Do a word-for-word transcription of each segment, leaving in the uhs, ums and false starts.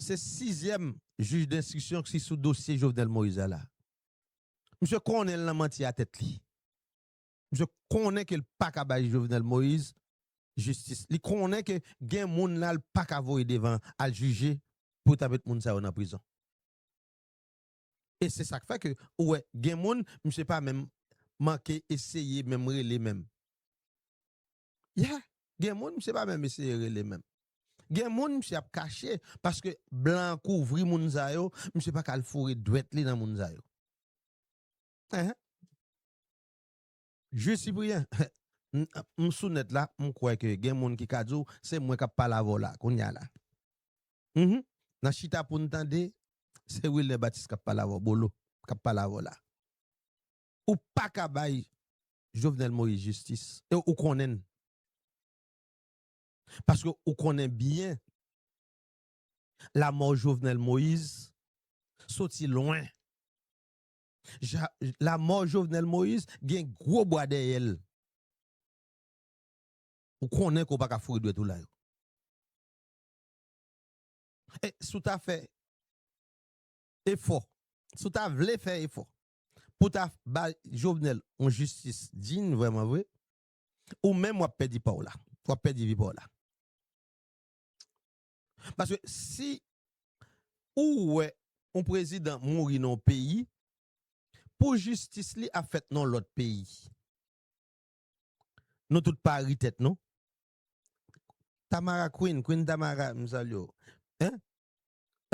se sizyèm jij denstriksyon ki sou dosye Jovenel Moïse la. Misye konnen l nan manti a tèt li. Misye konnen ke l pa ka bay Jovenel Moïse jistis. Li konnen ke gen moun la l pa ka voye devan al jije pou ta met moun sa yo nan prizon. E se sa k fè ke ou wè gen moun, misye pa menm manke eseye menm rele menm. Ya, gen moun, misye pa menm eseye rele menm. Gen moun, misye ap kache, paske blan kouvri moun sa yo, misye pa ka al foure dwèt li nan moun sa yo. Enhen. Jij Cyprien, m sou nèt la, m kwè ke gen moun ki ka di w, se mwen k ap pale avè w la, kounye a la. Mhm. Nan chita pou n tande, se Wilner Baptiste k ap pale avè w, Bolo, k ap pale avè w la. Ou pa ka bay Jovenel Moïse jistis. E ou konnen l. Paske ou konnen byen, lamò Jovenel Moïse soti lwen. Ja, lamò Jovenel Moïse gen gwo bwa dèyè l. Ou konnen ke w pa ka foure dwèt ou la yo. E si w ta fè efò, si w ta vle fè efò pou ta ba Jovenel yon jistis diy vrèman vre, ou menm w ap pèdi pa w la. W ap pèdi vi pa w la. Paske si ou wè yon prezidan mouri nan yon peyi, pou jistis li ap fèt nan lòt peyi. Nou tout pa ri tèt nou. Tamara Queen, Queen Tamara, m salye w. Hein?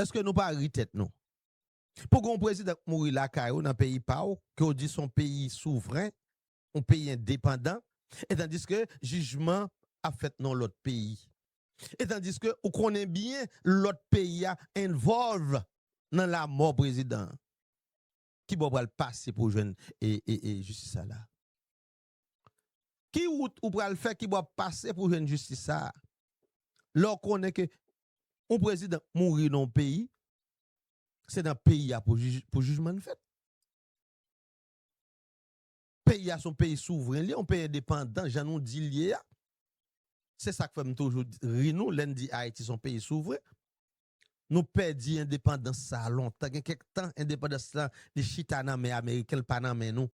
Èske nou pa ri tèt nou? Pou gen yon prezidan k mouri lakay ou nan peyi pa w, ke w di se yon peyi souvren, yon peyi endepandan, e tandiske jijman ap fèt nan lòt peyi. E tandiske ou konnen byen lòt peyi a envolve nan lamò prezidan an. Ki bò w pral pase pou w jwenn e, e, e jistis sa la? Ki wout ou pral fè, ki bò w pase pou w jwenn jistis sa a? Lè w konnen ke yon prezidan mouri nan yon peyi, se nan peyi a pou jij, pou jijman an fèt. Peyi a se yon peyi souvren, li, yon peyi endepandan, jan nou di l ye a. Se sa k fè m toujou ri nou, lè n di Ayiti se yon peyi souvren. Nou pèdi endepandans sa a lontan. Gen kèk tan, endepandans lan, li chita nan men ameriken, li pa nan men nou.